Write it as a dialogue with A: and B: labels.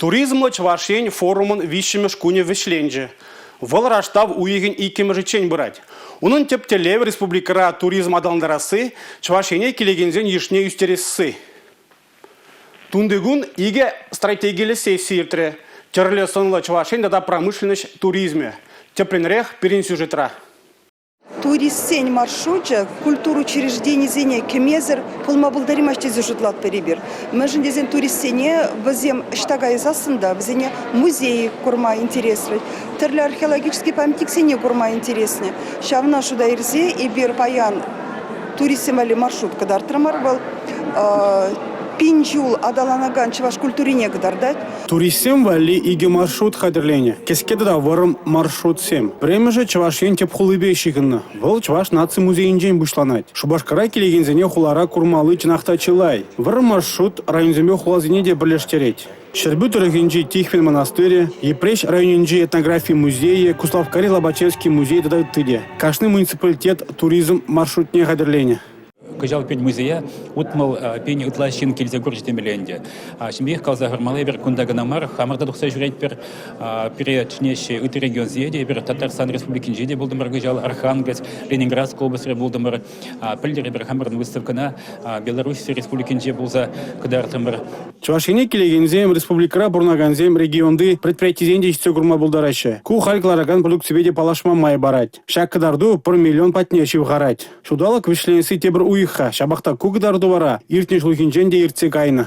A: Туризмлӑ Чӑваш Ен форумӑн виҫҫӗмӗш кунӗ вӗҫленчӗ. Вӑл раштав уйӑхӗн иккӗмӗшӗччен пырать. Унӑн тӗп тӗллевӗ республикӑра туризм аталантарасси, Чӑваш Ене килекенсен йышне ӳстересси. Тунтикун икӗ стратегиллӗ сесси иртрӗ. Тӗрлӗ сӑнлӑ Чӑваш Ен тата промышленноҫ туризмӗ. Тӗплӗнрех пирӗн сюжетра.
B: Туристсен маршручӗ культура учрежденисене кӗмесӗр пулма пултараймасть тесе шутлатпӑр эпир. Мӗншӗн тесен туристсене вӗсем ӑҫта кайсассӑн та вӗсене музей курма интереслӗ, тӗрлӗ археологический памятниксене курма интереслӗ. Ҫавна шута илсе эпир паян туристсем валли маршрут кӑтартрӑмӑр. Вӑл пин ҫул аталанакан чӑваш культурине кӑтартать.
A: Туристсем валли икӗ маршрут хатӗрленӗ. Кӗске тата вӑрӑм маршрутсем. Пӗрремӗшӗ Чӑваш Ен тӗп хулипе ҫыхӑннӑ. Вӑл Чӑваш наци музейӗнчен пуҫланать. Шупашкара килекенсене хулара курмалли чӑнах та чылай. Вӑрӑм маршрут районсемпе хуласене те пӗрлештерет. Ҫӗрпӳ тӑрӑхӗнчи Тихвин монастырӗ, Йӗпреҫ районӗнчи этнографи музейӗ, Куславккари Лобачевский музей тата ытти те. Кашни муниципалитет туризм маршрутне хатӗрленӗ.
C: Кӑҫал пирӗн музее 60 пин ытла ҫын килсе курчӗ темелле ӗнтӗ. Ҫемьех каласа хӑвармалла, эпир кунта кӑна мар, хамӑр та тухса ҫӳретпӗр. Пире чӗнеҫҫӗ ытти регионсене те, эпир Татарстан Республикинче те пултӑмӑр кӑҫал, Архангельск, Ленинградск облаҫре пултӑмӑр. Пӗлтӗр эпир хамӑрӑн выставкӑна Беларусь Республикинче пулса кӑтартрӑмӑр.
A: Чӑваш Ене килекенсем, республикӑра пурӑнакансем регионти предприятисене те ҫитсе курма пултараҫҫӗ. Ку халь кӑларакан продукципе те паллашма май парать. Ҫак кӑтарту пӗр миллион патне ҫывхарать. Ҫулталӑк вӗҫленесси тепӗр уйӑх-ха, ҫапах та ку кӑтарту вара иртнӗ ҫулхинчен те иртсе кайнӑ.